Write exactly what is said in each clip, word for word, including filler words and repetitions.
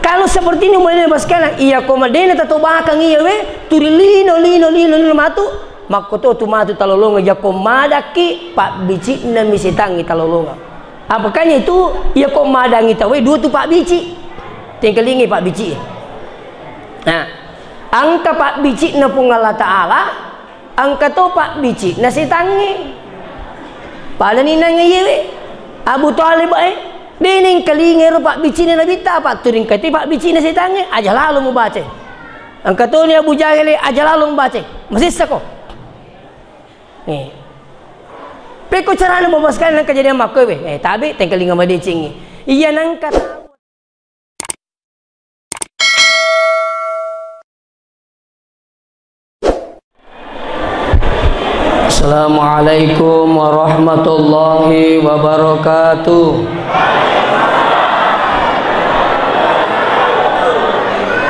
Kalau seperti ini, umumnya, Bapak sekalian, iya ko madena tatobakang iya we, turi lino, lino, lino, lino matu, makko to tu matu talolongeng, iya ko madakki, pabbici'na mi setangngi talolongeng. Apakanya itu, iya ko madangi tawwe, dua tu pabbici. Tengkalingi pabbici. Nah, engka pabbici'na Puang Allah Ta'ala, engka to pabbici'na setangnge. Pada ninang iyewe, Abu Thalib e, de nengkalinga ero pabbici'na Nabitta, apa tu ringkati pabbici'na setangnge, aja lalo mubaca. Engka toni Abu Jahil e, aja lalo mubaca. Masessa ko. Eh. Pekko carana Bapak sekalian nang kejadian makko we. Eh, tabe tengkalinga madecengngi. Iya nangka tau. Assalamualaikum warahmatullahi wabarakatuh.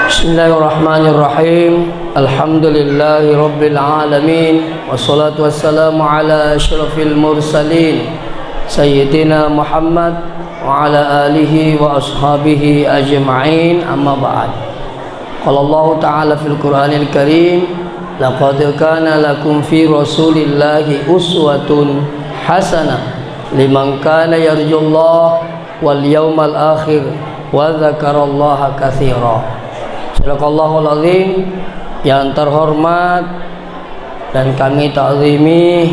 Bismillahirrahmanirrahim. Alhamdulillahi rabbil alamin. Wassalatu wassalamu ala asyrafil mursalin, Sayyidina Muhammad wa ala alihi wa ashabihi ajma'in. Amma ba'd. Qala Allahu ta'ala fil Qur'anil Karim, "Laqad kana lakum fi Rasulillahi uswatun hasanah liman kana yarjullaha wal yawmal akhir wa dzakarallaha katsira." Sadaqallahul azim. Yang terhormat dan kami ta'zimi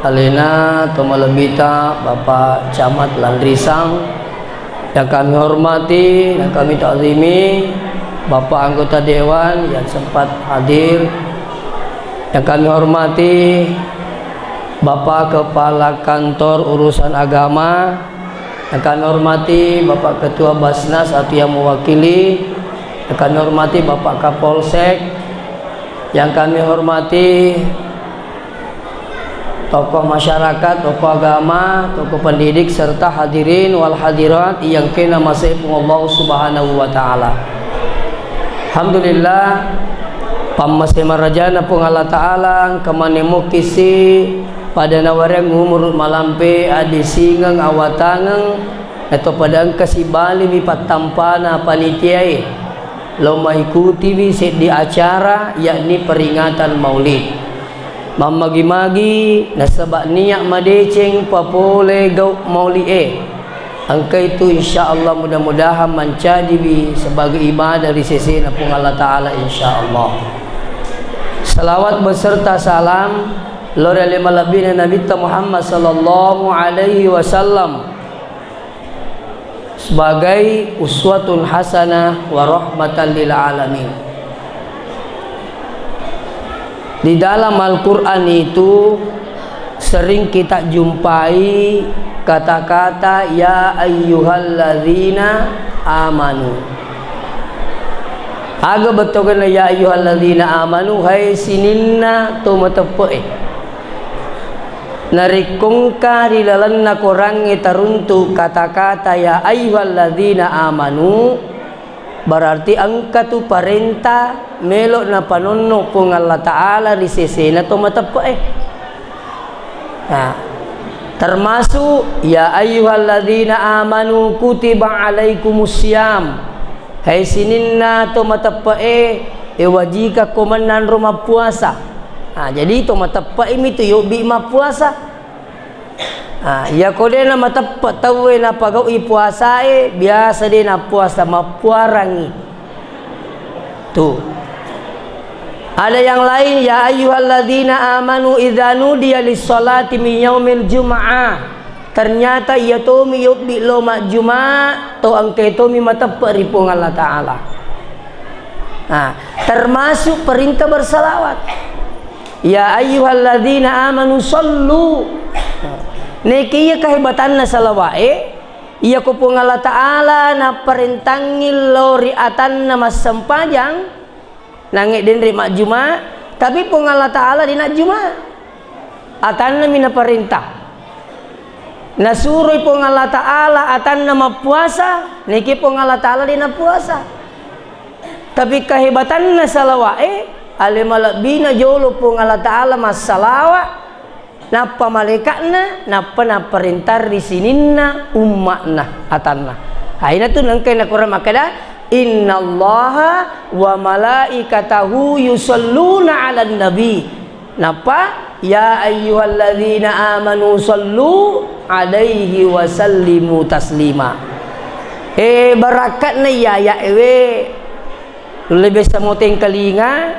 alena to malebbita Bapak Camat Lanrisang, yang kami hormati dan kami ta'zimi Bapak anggota dewan yang sempat hadir, yang kami hormati Bapak Kepala Kantor Urusan Agama, yang kami hormati Bapak Ketua Basnas atau yang mewakili, yang kami hormati Bapak Kapolsek, yang kami hormati tokoh masyarakat, tokoh agama, tokoh pendidik, serta hadirin wal hadirat yang kena masai Puang Allah Subhanahu wa Ta'ala. Alhamdulillah, pammase marajana Puang Allah Ta'ala, engka maneng mukkisi pada nawareng umur malampe, adisingeng, awatangeng, atau pada engka sibali mi pattampana panitiae, lo maikutiwi seddi acara, yakni peringatan Maulid. Mammagi-magi nasaba niat madeceng papole gau Maulid e. Engka itu, insya Allah, mudah-mudahan mancajiwi sebagai ibadah ri sesena Puang Allah Ta'ala, insya Allah. Salawat beserta salam lo ri ale malebbina Nabitta Muhammad sallallahu alaihi wasallam sebagai uswatun hasanah wa rahmatan lil alamin. Di dalam Al-Quran itu sering kita jumpai kata-kata "Ya ayyuhalladzina amanu". Aga bettuanna "Ya ayyuhalladzina amanu", hai sininna to mateppe'e. Narekko engka ri lalenna Korangnge taruntu kata-kata "Ya ayyuhalladzina amanu", berarti engka tu parenta melo napanonno Puang Allah Ta'ala ri sesena to mateppe'e. Nah, termasuk, "Ya ayyuhalladzina amanu kutiba alaikumus siyam." Hai sininna to mateppe'e, e wajikakko mennanro mappuasa. Nah, jadi to mateppe'e mi tu yobbi mappuasa. Ah, iyako de namateppe tauwe napagau'i puasae, biasa de nappuasa, mappuarangngi. Tuh. Ada yang lain, "Ya ayyuhalladzina amanu idza nudiya lis-sholati min yaumil jum'ah." Ternyata iya tomi yobbi lo majjuma, to engka tomi mateppe ri Puang Allah Ta'ala. Nah, termasuk perintah bersalawat. "Ya ayyuhalladzina amanu shollu." Neke iya kehebatanna salawa'e, iya ko Puang Allah Ta'ala napparentangngi lao ri atanna massempajang, nangnge denre majjuma, tapi Puang Allah Ta'ala de najjuma. Atanna mi naparenta. Nasuroi Puang Allah Ta'ala atanna mappuasa, neke Puang Allah Ta'ala de napuasa. Tapi kehebatanna salawa'e, ale malebbina jolo Puang Allah Ta'ala massalawa, nappa malaika'na, nappa napparenta ri sininna umma'na atanna. Aina tu nengkai nakurang makkeda, "Innallaha wa malaikatahu yusalluna 'alan nabi." Nappa, "Ya ayyuhalladzina amanu sallu 'alaihi wa sallimu taslima." Eh, barakka'na iya aya'ewe. Lebbi samoteng kalinga,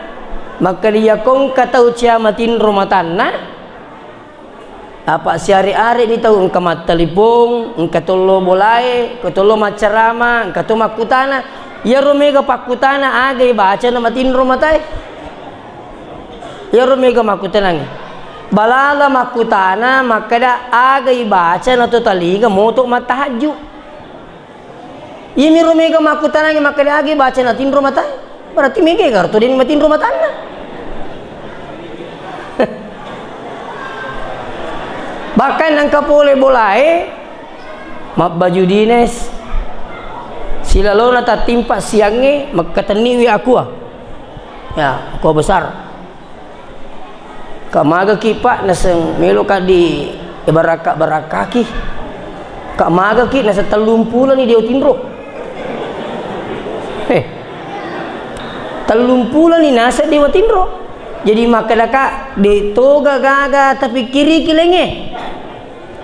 makkeda iya kongka tau cia matinro matanna, apa siare-are ni tau engka mattelipong, engka tollo bolae, engka tollo maccarama, engka to makkutana. Iyaro mega pakkutana, aga ibaca na matinro matae? Iyaro mega makkutanangngi. Balala makkutana makkeda, aga ibaca na to talinga moto mattahajju. Iyamiro mega makkutanangngi makkeda, aga ibaca na tinro matae? Berarti mega garo to deni matinro matanna. Bahkan engka pole bolae, mabbaju dinas, silalona tattimpa siangnge, makkatenniwi aqua. Ya, aqua besar. Ka magaki, Pak, naseng meloka di ibarakka-barakkaki. Ka magaki, naseng tellumpulani dewa tinro. Eh, tellumpulani naseng dewa tinro. Jadi makkedaka, de toga gaga tapikkiriki lenge.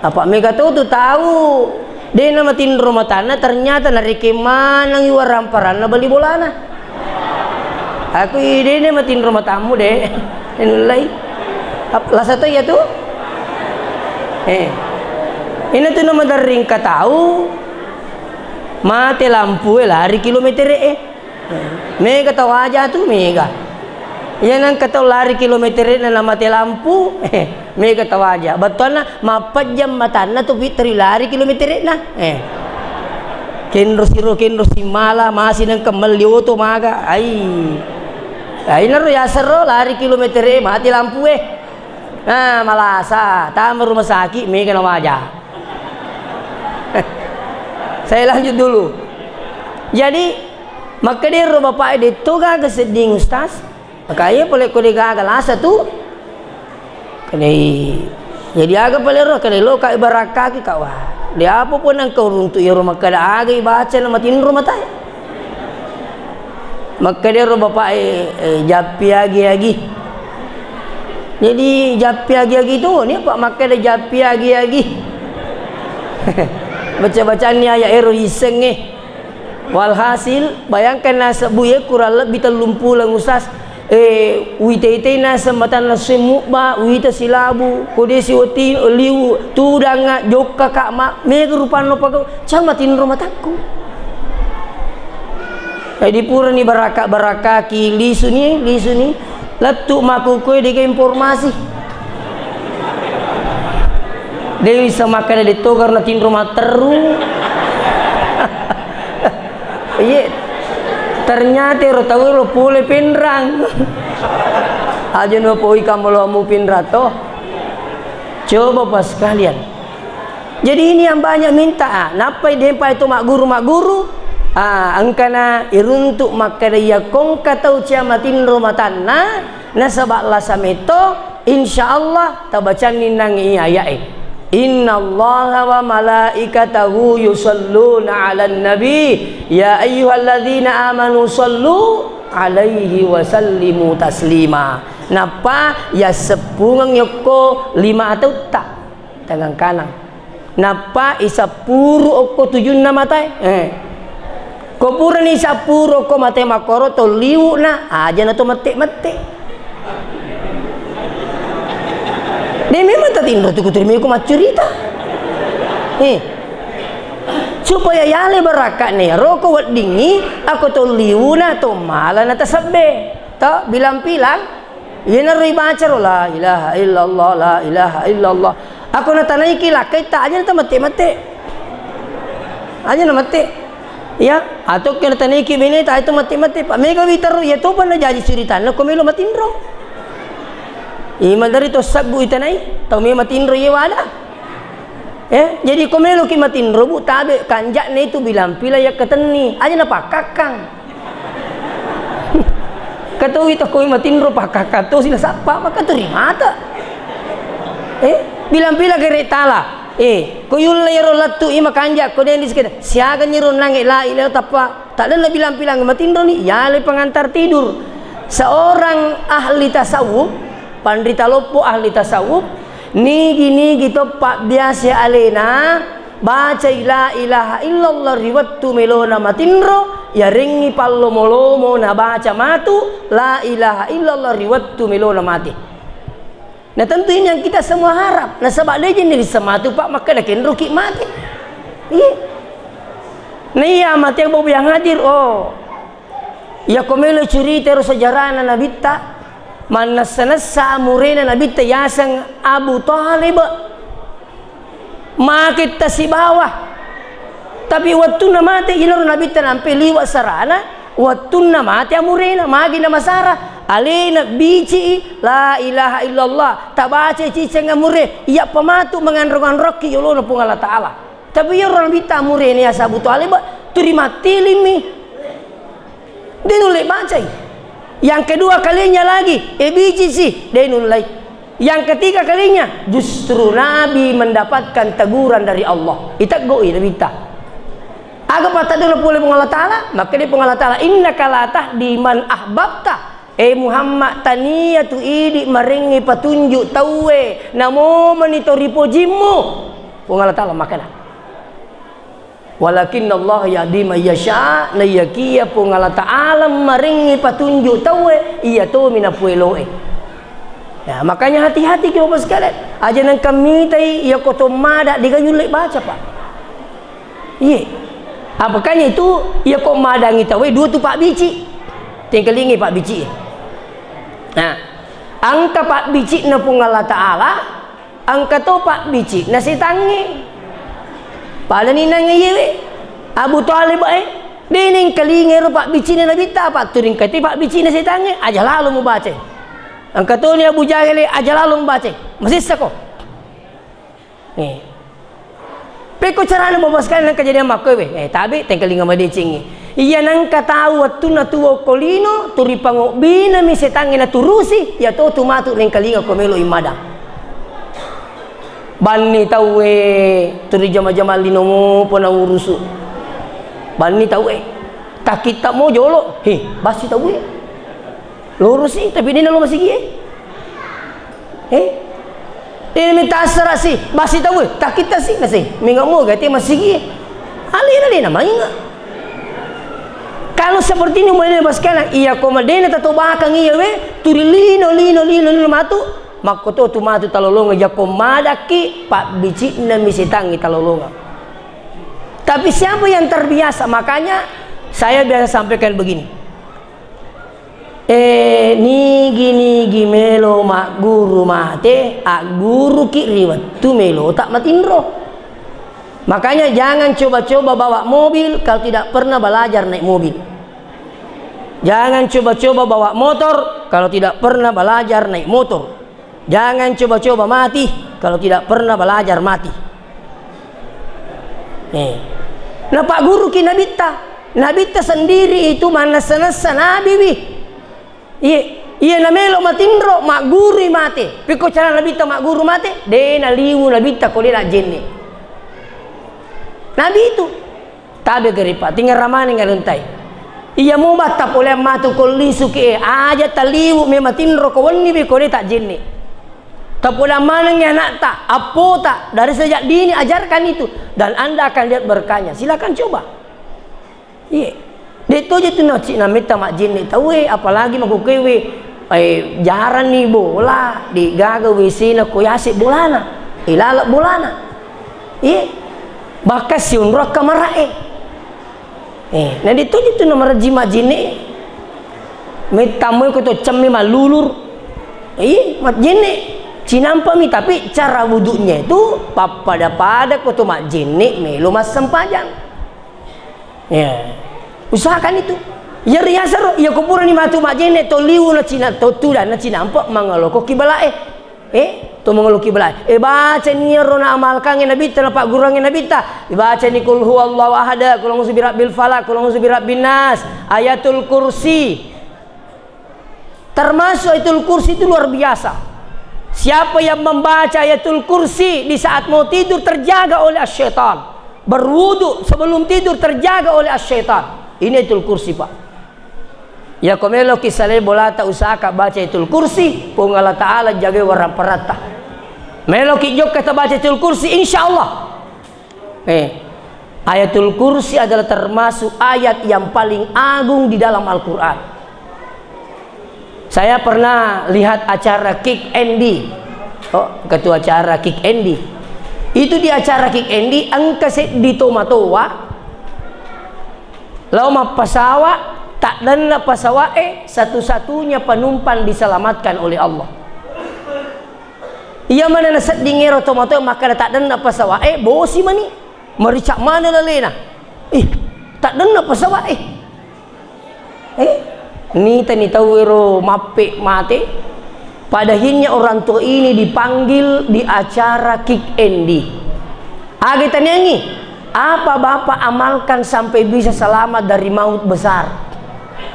Apa mega to tu tau, de na matinro matanna, ternyata narekeng manengngi waramparanna bali bolana. Aku i, de na matinro matammu, de. Nullai. Ap-, lasa to iya tu? Eh. Ina tu na maderring ka tau, mate lampu e, lari kilometer e. Mega tawaja tu, mega. Iya nengka tau lari kilometere'na namate lampu, mega tawaja. Bettuanna mappejjang matanna tu Fitri lari kilometere'na. Eh. Kenro siro, kenro simala, masi nengka melli oto maga. Ai. Ai naro yasero lari kilometere mate lampu e. Nah, malasa, tama rumah sakit, mega nawaja. Saya lanjut dulu. Jadi, makkedero bapak e, de to gaga sedding, Ustaz. Makanya pole ko de gaga lasa tu. Kedai. Jadi aga pale ro, kedai lo ka ibarakkaki ka, wah. De apa pun engkau runtuk iyaro makkeda aga ibaca na matinro matae. Makkedero bapak e, eh, jappi agi-agi. Jadi jappi agi-agi tu, ni apa makkeda jappi agi-agi. Baca-bacaan ni ayat ero iseng e. Walhasil, bayangkan naseng bu ye kurang lebih tellumpuleng, Ustaz. Eh, uite-itei naseng matanna semmubba, uita silabu, kode siweti liwu, tudanga, jokka ka ma, mega rupanna pagau, cang matinro matakku. Jadi purani barakka-barakkaki, lisuni, lisuni. Lettu makkukue dega informasi. De wisseng makkeda de to garo natinro matteru. Iye, ternyata ero tau ero pole Penrang. Aja no poi kamolomu Penrang to. Coba pas sekalian. Jadi ini yang banyak minta, ah, nappai dempa itu magguru-magguru, ah, engkana iruntuk makkeda iya kongka tau cia matinro matanna, nasaba lasa metto, insyaallah tabacanni nangnge iya aya'e. Innallaha wa malaikatahu yusalluna 'alan nabi, ya ayyuhalladzina amanu sallu 'alaihi wa sallimu taslima. Nappa yasseppungeng yokko lima atautta. Tangang kanang. Nappa isappuru okko tujunna matae. Eh. Ko purani isappuru okko matae makkoro to liwu'na, aja na to mette-mette. De memang tatinro tu kuturi meko maccurita. Eh. Supaya yale barakka'na iyaro ko weddingngi, ako to liwu'na to mala na tasebbe. To bilang-pilang. Iyanaro ibaca ro, "La ilaha illallah, la ilaha illallah." Ako natanaiki lakkaitta, aja na tamette-mette. Aja na mette. Iya, atau ke natanaiki beneta, itu mette-mette. Pa mega witaro, iya topa najaji curitanna ko melo matinro. Ima dari to saggu itanai, tau me matinro iye wada. Eh, jadi ko meloki matinro, Bu, tabe kanja'na itu bilang-pilang yakkatenni. Aja na pakkakkang. Katoi takoi matinro pakkakkang tosi nasappa, maka turi mata. Eh, bilang-pilang kere tala. Eh, ko yulle iyaro lettu ima kanja ko dendi sekeda. Siaga nyiro nange la ilaha tappa. Taddenna bilang-bilang matinroni, yale pengantar tidur. Seorang ahli tasawuf, panrita loppo ahli tasawuf, nigi-nigi to pabbiasa alena, bacai la ilaha illallah ri wettu melona matinro, yarengngi pallomo-lomo nabaca matu la ilaha illallah ri wettu melona mate. Nah, tentu ini yang kita semua harap. Nasaba de' jenni risseng matu, Pak, makkeda kenroki mate. Iya. Nah, iya, mate, Bapak yang hadir, oh. Iya, ko melo curita ero sejarahna Nabitta, mannessa-nessa amurena Nabitta yaseng Abu Thalib. Make tasibawa. Tapi wettunna mate, inaro Nabitta nampe liwa sarana, wettunna mate amurena, magi namasara, alena bicii, la ilaha illallah, tabaca ciceng amure, iya pamatu menganrong-anrokki yolona Puang Allah Ta'ala. Tapi iyaro Nabitta amurena yaseng Abu Thalib, turi mattilimmi. De' nulle bacai. Yang kedua kalinya lagi, e bicisi, de' nullei. Yang ketiga kalinya, justru Nabi mendapatkan teguran dari Allah. Iteggoi Nabitta. Aga patteddu pole Puang Allah Ta'ala? Makkeda Puang Allah Ta'ala, "Innaka la tahdi man ahbabta." E Muhammad, tania tu idi marengngi patunjuk tauwe, namomeni to ripojimmu. Puang Allah Ta'ala makkeda. Walakinnallaha yahdi may yasha, naiyakiya Puang Allah Ta'ala marengngi patunjuk tauwe, iya tomi napueloe. Ya, makanya hati-hati ki Bapak sekalian. Aja nengka mitai iya ko to mada de' ga yulle baca, Pak. Iye. Ah, makanya itu iya ko madangi tauwe dua tu pabbici. Tengkalingi pabbici. Nah, engka pabbicina Puang Allah Ta'ala, engka to pabbicina setangnge. Pada ninang iyewe Abu Thalib e, de' nengkalinga ero pabbicina Nabitta, apa tu ringkati pabbicina setangnge, aja lalo mubaca. Engka toni Abu Jahil e, aja lalo mubaca. Masessako. Eh. Pekko carana Bapak sekalian nengka jadi makkoe we. Eh, tabe tengkalinga madecengngi. Iya nengka tau wettunna tuo ko lino, turi pangobbinami setangnge naturusi, iya to tu matu nengkalinga ko melo immadang. Banni tauwe turi jama-jama lino mopo naurusu. Banni tauwe. Takitta mo jolo. He, basi tauwe. Lorosi, tapi de' nalo masigie. Eh? De' mita assarasi, basi tauwe, takittasi, nasi. Menga mo gate masigie. Alena de' namainga. Kalau seperti ini mulai Bapak sekalian, iya ko madena tatobakang iya we, turi lino, lino, lino, lino matu, makkoto tu matu talolonga jako madakki, pabbicina mi setangngi talolonga. Tapi siapa yang terbiasa, makanya saya biasa sampaikan begini. Eh, nigi-nigi melo magguru mate, agguruki ri wettu melota matinro. Makanya jangan coba-coba bawa mobil kalau tidak pernah belajar naik mobil. Jangan coba-coba bawa motor kalau tidak pernah belajar naik motor. Jangan coba-coba mati kalau tidak pernah belajar mati. Eh. Napagguruki Nabitta. Nabitta sendiri itu mannessa-nessa nabiwi. Iye, iye namelo matinro, maggurui mate. Pekko cara Nabitta magguru mate, de' naliwu Nabitta ko de' najjenne. Nabi itu. Tabe garipa, tinggal ramane ngaruntai. Iya mo batta pole matu ko lisuki e, aja taliwu me matinro ko wenni be ko de' tajjenne. Tapodang manengngi anakta, appota, dari sejak dini ajarkan itu dan Anda akan lihat berkahnya. Silakan coba. Iye. De' toje tu nacik nametta majjenne tauwe, apalagi makkukkuewe, eh, jaranni bola, de' gaga W C-na ko yase bolana. Eh, laleng bolana. Iye. Bahkan sionro kamara'e. Eh, na de' toje tu namarejji majjenne. Metta moi ko to cemme mallulur. Iye, majjenne. Cinampami, tapi cara wudunya itu pappada-pada ko to majjenne melo massempajang. Ya. Usahakan itu. Iya riasaro, iya ko purani matu majjenne to liwu na cina, to tudang na cinampa mangaloko kibala'e. Eh, to mangaloko kibala'e. Eh, bacani iyaro na amalkangnge Nabitta, na pagguruangnge Nabitta. Bacani qul huwallahu ahad, qul a'udzu birabbil falaq, qul a'udzu birabbin nas, Ayatul Kursi. Termasuk Ayatul Kursi itu luar biasa. Siapa yang membaca Ayatul Kursi di saat mau tidur terjaga oleh asy-syaitan. Berwudu sebelum tidur terjaga oleh asy-syaitan. Ini Ayatul Kursi, Pak. Yako meloki salai bolata, usahaka baca Ayatul Kursi, Puang Allah Ta'ala jagai warang paratta. Meloki jokka tabaca Ayatul Kursi, insya Allah. Eh, Ayatul Kursi adalah termasuk ayat yang paling agung di dalam Al-Quran. Saya pernah lihat acara Kick Andy. Oh, ketua acara Kick Andy. Itu di acara Kick Andy, engka seddi tomatoa lao mappasawa, taddenna pasawae, satu-satunya penumpang diselamatkan oleh Allah. Iya mana nasedding ero tomatoa makkeda taddenna pasawae, bosi mani. Maricak mana lalena. Ih, taddenna pasawae. Eh, nitani tau ero mappe mate. Padahinya orang tua ini dipanggil di acara Kick Andy. Aga taniangi, apa Bapak amalkan sampai bisa selamat dari maut besar?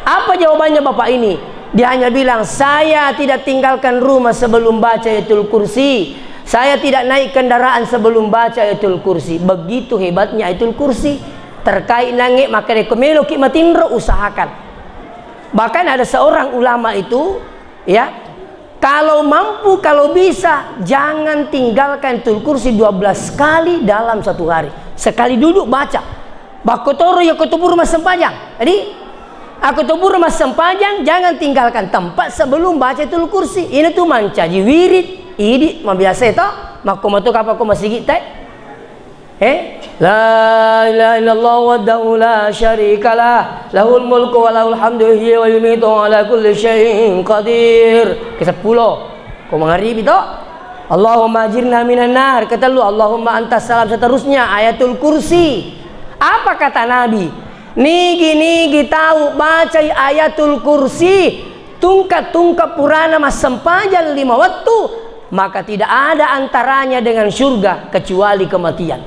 Apa jawabannya Bapak ini? Dia hanya bilang, "Saya tidak tinggalkan rumah sebelum baca Ayatul Kursi. Saya tidak naik kendaraan sebelum baca Ayatul Kursi." Begitu hebatnya Ayatul Kursi. Terkait nange, maka deko meloki matinro, usahakan. Bahkan ada seorang ulama itu, ya, kalau mampu, kalau bisa, jangan tinggalkan Ayatul Kursi dua belas kali dalam satu hari. Sekali duduk baca. Bakkotoro yako tuburu massempajang. Jadi, ako tuburu massempajang, jangan tinggalkan tempat sebelum baca Ayatul Kursi. Ini tuh mancaji wirid, idi mabiasa itu, makko matu kapako masigi te. Eh? La ilaha illallah wahdahu la syarikalah, lahul mulku wa lahul hamdu, yuhyi wa yumitu wa ala kulli syai'in qadir. Keseppulo. Ko mangaribi to? Allahumma ajirna minan nar. Ketellu, Allahumma antas salam, seterusnya Ayatul Kursi. Apa kata Nabi? Nigi-nigi tau bacai Ayatul Kursi, tungka-tungka purana massempajang lima wettu, maka tidak ada antaranya dengan surga kecuali kematian.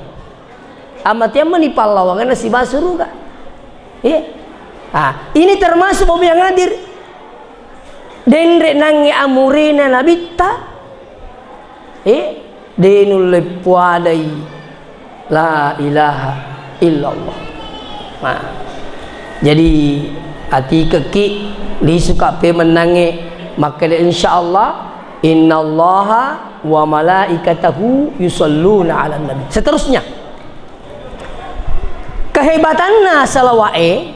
Amatiang mani pallawangenna siba suruga. Iya. Ah, ini termasuk mobil yang hadir. Denre nange amurena nabitta. Eh, de nulle puadai la ilaha illallah. Nah, jadi atikekki lisuka pemennange makkeda insyaallah innallaha wa malaikatahu yusalluna ala nabi. Seterusnya, kehebatanna salawa'e,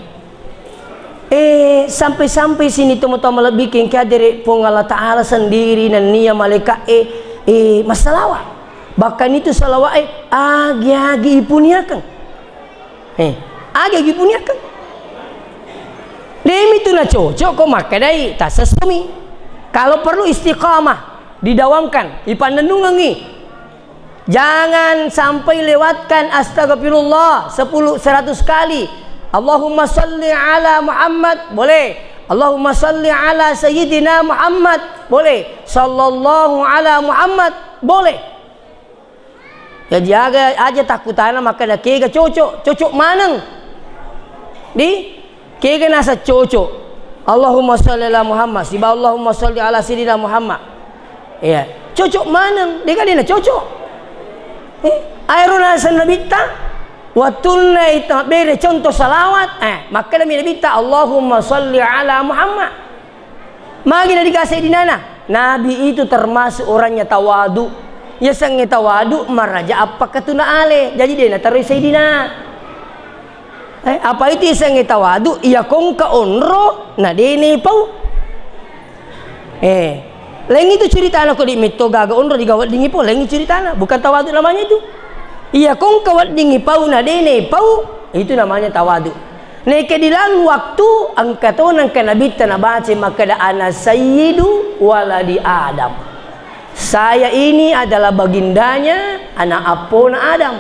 eh, sampai-sampai sini tomatoa malebbi kengke adere Puang Allah Ta'ala sendiri nennia malaika'e, eh, massalawa. Bahkan itu salawa'e agi-agi ipuniakeng. Eh, agi-agi ipuniakeng. Demi tu nacocok ko makkedai tasessumi. Kalau perlu istiqamah, didawamkan, ipannennungengi. Jangan sampai lewatkan astagfirullah sepuluh, seratus kali. Allahumma salli ala Muhammad, boleh. Allahumma salli ala Sayyidina Muhammad, boleh. Sallallahu ala Muhammad, boleh. Ya, jaga aja takkutana makkeda kega cocok, cocok maneng. Di kega nasa cocok. Allahumma shalli ala Muhammad, siba Allahumma shalli ala Sayyidina Muhammad. Iya, cocok maneng, dega dena cocok. Eh, aero nasa nabitta, wattunna ita bere contoh salawat, eh, makkeda mi nabitta, Allahumma shalli ala Muhammad. Magi na diga Sayyidinana? Nabi itu termasuk orangnya tawadu. Yasengnge tawadu maraja appakkatuna ale. Jadi de nataroi Sayyidina. Eh, apa itu yasengnge tawadu? Iya kongka onro na dene pau. Eh, lain itu ceritana ko di metto gaga onro diga weddingi pau, lain ceritana. Bukan tawadu namanya itu. Iya kongka weddingi pau na dene pau, itu namanya tawadu. Neke di lalu waktu engka to nengka nabitta nabaca makkeda ana sayyidu waladi Adam. Saya ini adalah bagindanya anak appona Adam.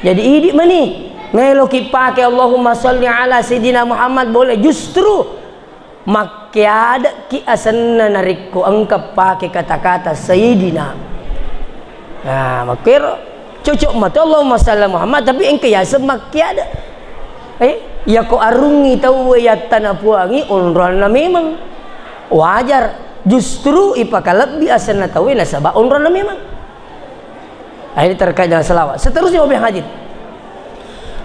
Jadi idi meni meloki pake Allahumma shalli ala sayyidina Muhammad boleh, justru makkeadeki asenna narekko engka pake kata-kata sayyidina. Nah, makkero cocok matu Allahumma shalli ala Muhammad, tapi engka yaseng makkeada. Eh, yako arungngi tauwe yattana puangi onroanna memang. Wajar, justru ipakalebbi asenna tauwe nasaba onroanna memang. Nah, ini terkait dengan salawat. Seterusnya, Bapak yang hadir.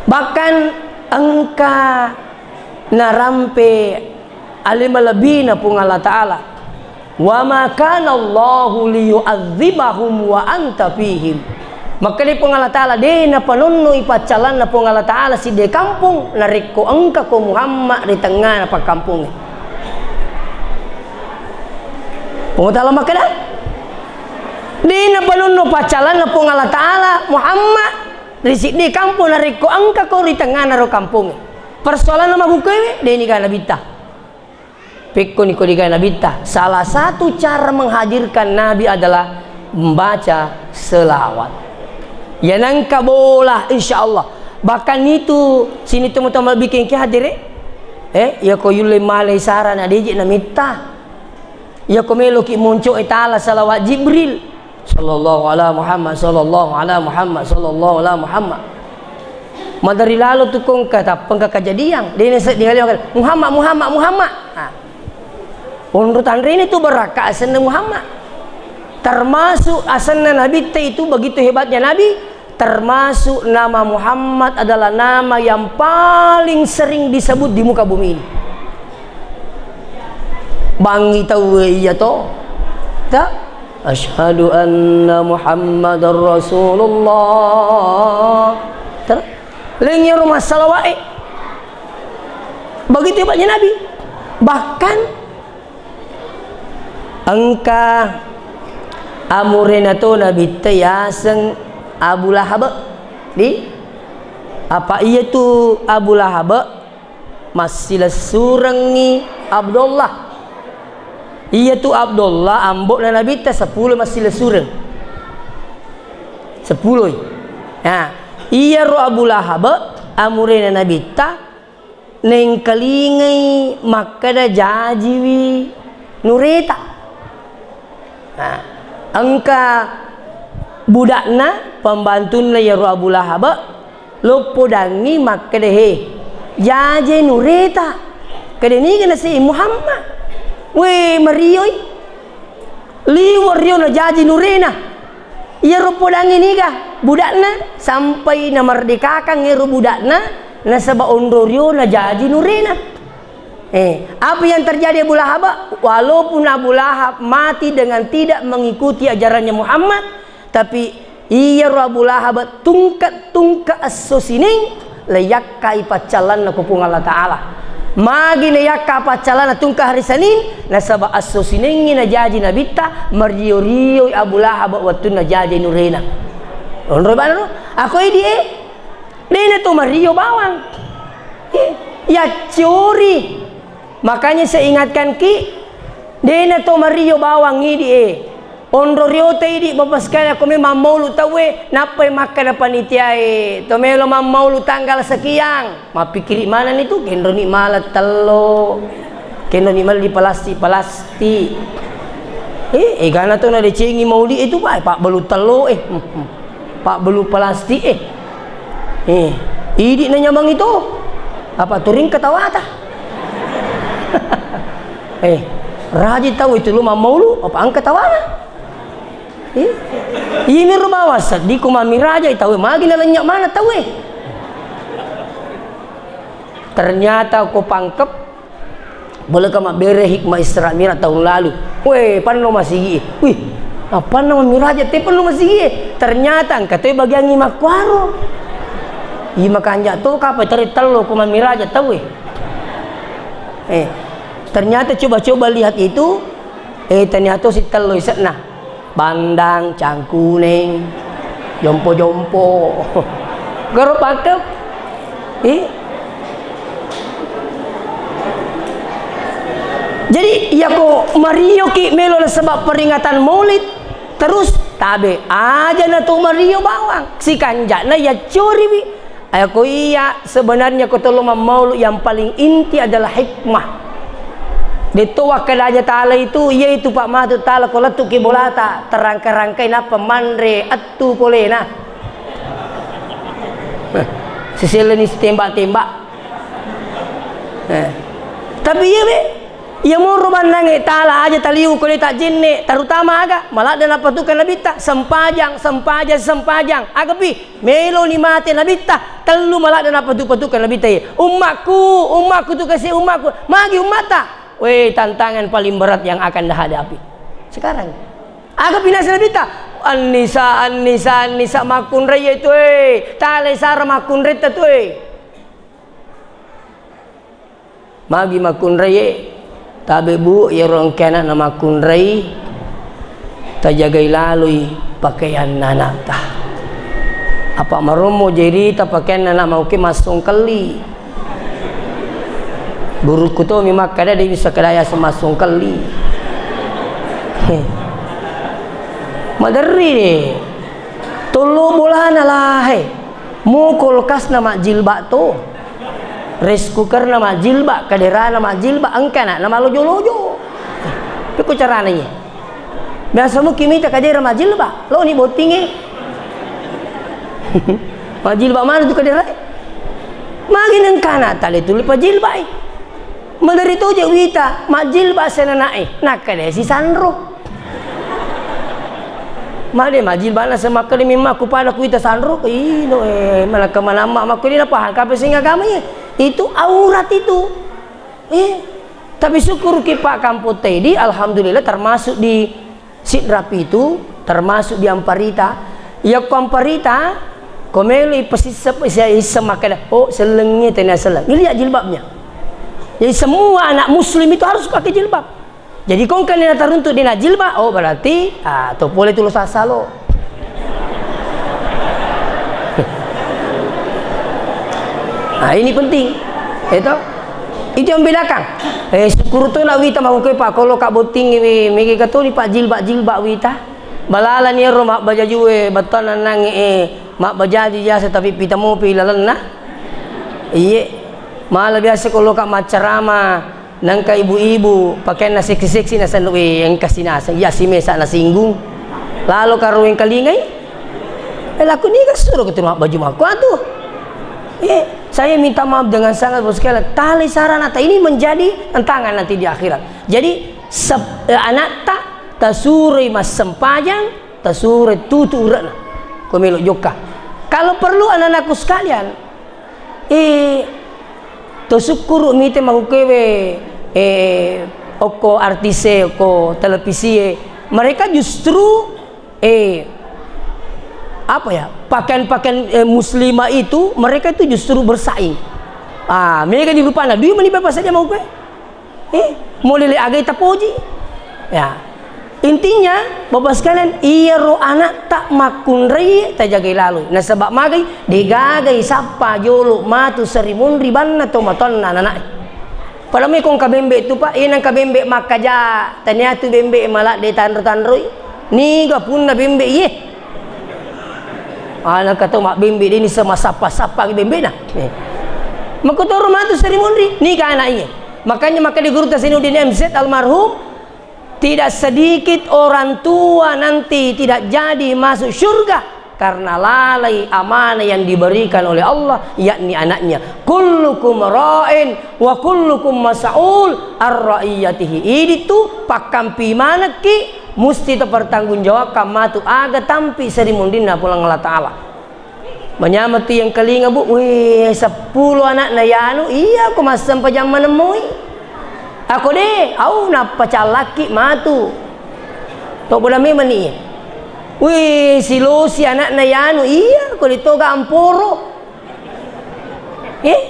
Bahkan engka narampe ale malebbina Puang Allah Ta'ala. "Wa ma kana Allahu liyu'adzibahum wa anta fihim." Makkeda Puang Allah Ta'ala, de' napanonnoi paccallanna Puang Allah Ta'ala sidde kampong narekko engkako Muhammad ri tengngana pakkampongnge. Puang Allah Ta'ala makkeda, de' napanonno paccallanna Puang Allah Ta'ala Muhammad ri sidde kampong narekko engkako ri tengngana ro kampongnge. Persoalanna makkukkuewe, de' niga nabitta. Pekkoni ko digawe nabitta. Salah satu cara menghadirkan Nabi adalah membaca selawat. Ya nangka bola, insya Allah. Bahkan itu sini teman-teman bikin ki hadir, eh? Eh, ya ko yulle malai sarana deje namitta. Ya ko meloki monco e tala salawat Jibril. Sallallahu ala Muhammad, sallallahu ala Muhammad, sallallahu ala Muhammad. Madari lalo tu kongka tappengka kajadiang. Dene seddi kali makan, "Muhammad, Muhammad, Muhammad." Ah. Onro tanrene tu beraka asenna Muhammad. Termasuk asenna Nabi te itu begitu hebatnya Nabi, termasuk nama Muhammad adalah nama yang paling sering disebut di muka bumi ini. Bangi tauwe iya to. Ta? Asyhadu anna Muhammadar Rasulullah. Ter? Leng iyaro massalawae. Begitu hebatnya Nabi. Bahkan engka amurena to Nabi te yaseng Abu Lahab. Di? Apa iya tu Abu Lahab? Massilessurengngi Abdullah. Iyatu Abdullah, ambo'na Nabitta seppulo massilessureng. Seppuloi. Nah, iyaro Abu Lahab, amurena Nabitta, nengkalingai makkeda jajiwi nureta. Nah, engka budakna, pembantunna iyaro Abu Lahab, loppodangngi makkeda, "He, jaje nureta." Kede niga nasi Muhammad. We, marioi. Liwe rio na jaji nurena. Iyaro podangngi niga budakna sampai namerdekakan ero budakna nasaba onro rio na jaji nurena. Eh, apa yang terjadi Abu Lahab? Walaupun Abu Lahab mati dengan tidak mengikuti ajarannya Muhammad, tapi iyaro Abu Lahab tungke-tungke esso Sining, le yakkai paccallanna ko Puang Allah Ta'ala. Magi na yakka paccallanna tungke hari Senin, nasaba esso Siningngi najaji Nabitta, mario-rioi Abu Lahab wettunna jaji nurena. Onro bana no? Ako idi e? Dena to mario bawang. Eh, yaccori. Makanya saya ingatkan ki, dena to mario bawang idi e. Onro riote idi, Bapak sekalian, ako memang maulu tauwe, nappai makkeda panitiae, to melo mammaulu tanggal sekian. Mappikiri manenni tu, kenroni mala tello. Kenroni mala di palastik-palastik. Eh, egana to nadecengi mauli itu, Pak, Pak belu tello, eh. Pabbelu palastik e. Eh, idi na nyameng itu. Apa turing ketawata? Eh, raji tau itu lu mammaulu, apa angka tawana? Eh, ini rubawa seddi ku mami raja tau, magi na lenya mana tau e? Ternyata ko pangkep Boleh ka mabbere hikmah Isra Mi'raj tahun lalu. Weh, panno masigi e. Wih, appanna mammiraja te panno masigi e. Ternyata engka toi bagiangngi makkuaro. Iya makanja to kapa teri tello ko mammiraja tau e. Eh, ternyata coba-coba lihat itu, eh, ternyata si tello ise'na. Bandang, cangkuneng, jompo-jompo. Garo pakep. Eh? Jadi, iyako marioki melo nasaba peringatan Maulid, terus tabe aja na to mario bawang. Sikanjana yaccoriwi. Ayako iya, sebenarnya ko tollo mammaulu yang paling inti adalah hikmah. Detto wakkeda aja tala itu, iya itu Pak Matu tala ko lettu ki bolata, terangka-rangkai nappa manre attu polena. Siselleni tembak-tembak. Eh. Tapi iya be, Iya moro bannangnge tala aja taliu ko de tajjenne, terutama aga, maladde napatuka nabitta, sempajang, sempajang, sempajang. Aga pi, meloni mate nabitta, tellu maladde napatu-patuka nabitta iye. Ummakku, ummakku tu kasi ummakku. Magi ummatta? Weh, tantangan paling berat yang akan dihadapi. Sekarang. Aga pinasala bita? Annisa, annisa, annisa makkunrai tu, eh. Tale sara makkunretta tu, eh. Magi makkunrai, eh. Tabe, Bu, iyaro engka anakna makkunrai, tajagai laloi pakaianna anakta. Apa marommo jerita pakaianna anak mauke massongkelli. Gurukku to mi makkada, de bisa kedaya semassongkelli. He. Maderri de. Tollo bolana lahe. Mo kulkasna majjilbak to. Rice cookerna majjilbak, kaderana majjilbak, engka anakna malojo-lojo. Pekko carana iye. Biasa muki mita kadera majjilbak, loni bottingnge. Majjilbak mana tu kadera? Magi nengkana tale tuli pajilbak. Maderri toje wita, majjilbak senanae, nakkada si sanro. Made majjilbak na semakkada mimma ku pada kuita sanro, ino, eh, malakka manamma makko dina paham kape sing agama ye. Itu aurat itu. Eh, tapi syukur ki Pak Kampung Tedi, alhamdulillah termasuk di Sidrap itu, termasuk di Amparita. Yakko Amparita, ko melo ipasissa, issa, issa makkeda, "Oh, sellengngi tena selleng." Ini lihat jilbabnya. Jadi semua anak muslim itu harus pakai jilbab. Jadi ko engkani nataruntuk dena jilbab, oh berarti, ah, to pole tu lo sasalo. Nah, ini penting. Itu. Itu yang bedakan. Eh, syukur tu nak wita mau ke Pak, kalau kak botting ini, mege katoni Pak jilbab-jilbab wita. Balalani ero mabbajajue, bettuanna nangnge, eh, mabbajaji jasa tapi pita mopi lalenna. Iye. Mala biasa kalau kak maccarama, nangka ibu-ibu, pakaianna seksi-seksi nasenno, eh, engka sinaseng. Iya si mesa nasinggung. Lalo karo wengkalingai. Eh, laku ni kan suruh ketemu baju mako atuh. Eh, saya minta maaf dengan sangat, Bos, sekali. Tali sarana ta ini menjadi tantangan nanti di akhirat. Jadi, sep-, eh, anakta tasuroi massempajang, tasuroi tutu ure'na. Ko melo jokka. Kalau perlu anak-anakku sekalian, eh, to sukkuru mite mahukewe, eh, okko artise, okko televisie. Mereka justru, eh, apa ya, pakaian-pakaian, eh, muslimah itu, mereka itu justru bersaing. Ah, mega di rupana, dui mani bapa saja mau kue. Eh, mulele agai tapoji. Ya. Intinya, Bapak sekalian, iyaro anak tak makkunrai tajagai laloi. Nasaba magai, degagai sappa jolo matu seri munri banna to matonna anak. Pada mekong kabembe tu, Pak, inang kabembe makkaja, tania tu bembe maladde tanro-tanroi. Niga punna bembe iye. Ana kato mabbembe deni sama sappa-sappa bembe na. Eh. Makotoro matu seri munri, niga anak iye. Makanya maka di guru Tasinuddin M Z almarhum, tidak sedikit orang tua nanti tidak jadi masuk surga karena lalai amanah yang diberikan oleh Allah, yakni anaknya. Kullukum ra'in wa kullukum mas'ul ar ra'iyatihi. Idi tu pakkampi manekki, musti tapertanggungjawabkan matu aga tampi seri munrinna Puang Allah Ta'ala. Manyameng tu yang kalinga, Bu, weh, seppulo anakna yanu, iya ko massempajang manemmoi. Ako de, au nappacallakki matu. To bola memang ni. Weh, silosi anakna yanu, iya ko ditoga amporo. Eh?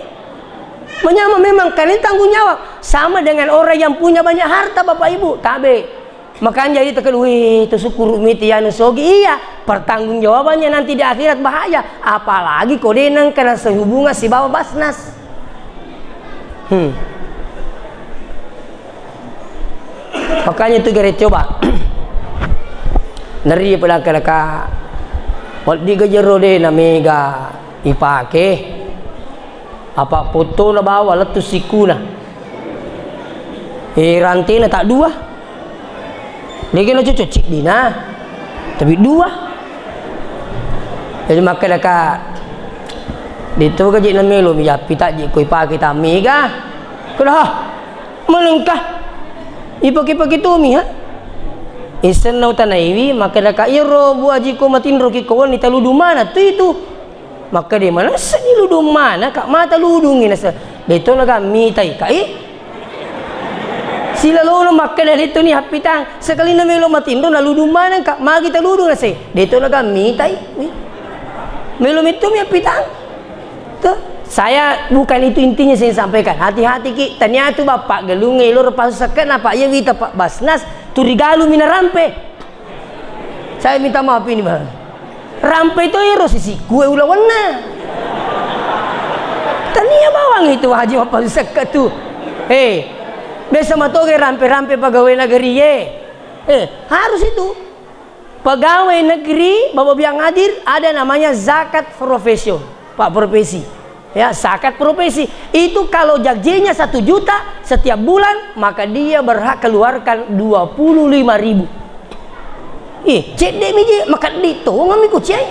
Manyameng memang kalian tanggung jawab. Sama dengan orang yang punya banyak harta, Bapak Ibu. Tabe. Makanya jadi tekan, wih, itu syukur miti anu sogi. Iya, pertanggungjawabannya nanti di akhirat bahaya. Apalagi kode nang kena sehubungan si bawa Basnas. Hmm. Makanya itu gare coba. Neri pedang kena ka. Waddi gajero de na mega ipake. Apa foto na bawa lettu sikuna. Eh, rantena tak dua. Lagi na cocok cik dina. Tapi dua. Jadi makkeda ka, "Dito gaji na melo mi jappi tak ji koi pake tak mega." Kuda, "Hah, melengkah." Ipake-pake tomi, ha? Isenna utanaiwi, makkedaka, "Iyaro Bu Aji ko matinroki ko wenni taludung maneng tu itu." Makkeda, "Manessa ni ludung maneng, Kak, mata ludungi nasa." Deto naga mitai, Kak, eh? Silalono makkeda deto ni happitang, sekalina melo matinro naludung maneng, Kak, magi taludung nasa. Deto naga mitai. Melo metto mi happitang. Tuh, saya bukan itu intinya saya sampaikan. Hati-hati ki, tania tu bapak gelung ngelor pasu sekena, Pak, iya wita Pak Basnas, turigalu mina rampe. Saya minta maaf ini, Bang. Rampe itu ero sisi kue ulawanna. Tania bawang itu Haji Bapak Sekka tu. Eh, biasa matoge rampe-rampe pegawai negeri ye. Eh, harus itu. Pegawai negeri, Bapak biang hadir, ada namanya zakat profession, Pak, profesi. Ya, zakat profesi. Itu kalau gajinya satu juta setiap bulan, maka dia berhak keluarkan dua puluh lima ribu. Eh, cedde mi je, maka di tongami ku ciai.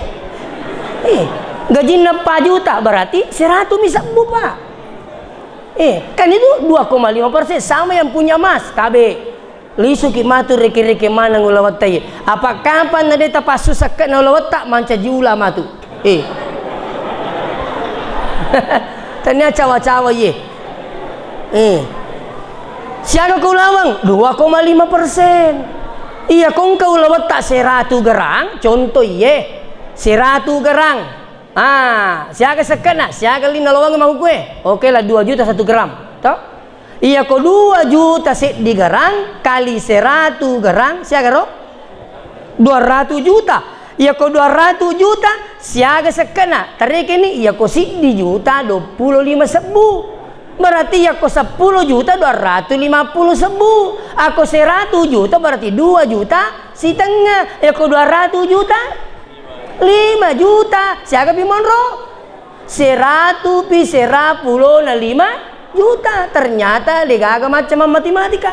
Eh, gajinna empat juta, berarti seratus mi sebbu, Pak. Eh, kan itu dua koma lima persen sama yang punya emas, tabe. Lisuki matu reke-reke maneng ulawetta iye. Apa kapang na de tapassu sekke'na ulawetta, mancaji ula matu. Eh. Tania cawa-cawa iye. Eh. Siaga ko ulaweng? Dua koma lima persen. Iya, ko engka ulawetta seratu gerang, contoh iye. Seratu gerang. Ah, siaga sekke'na, siaga lino lowang makkukue. Oke lah, dua juta satu gram. Toh? Iya ko dua juta seddi gerang kali seratu gerang, siaga ro? Dua ratu juta. Iya ko dua ratu juta, siaga sekke'na? Tarekeni, iya ko siddi juta duappulo lima sebbu. Berarti iya ko seppulo juta dua ratu lima puluh sebbu. Ako seratu juta berarti dua juta sitengnga. Iya ko dua ratu juta, lima juta. Siaga pi monro? Seratu pi sera pulona lima juta. Ternyata degaga macca matematika.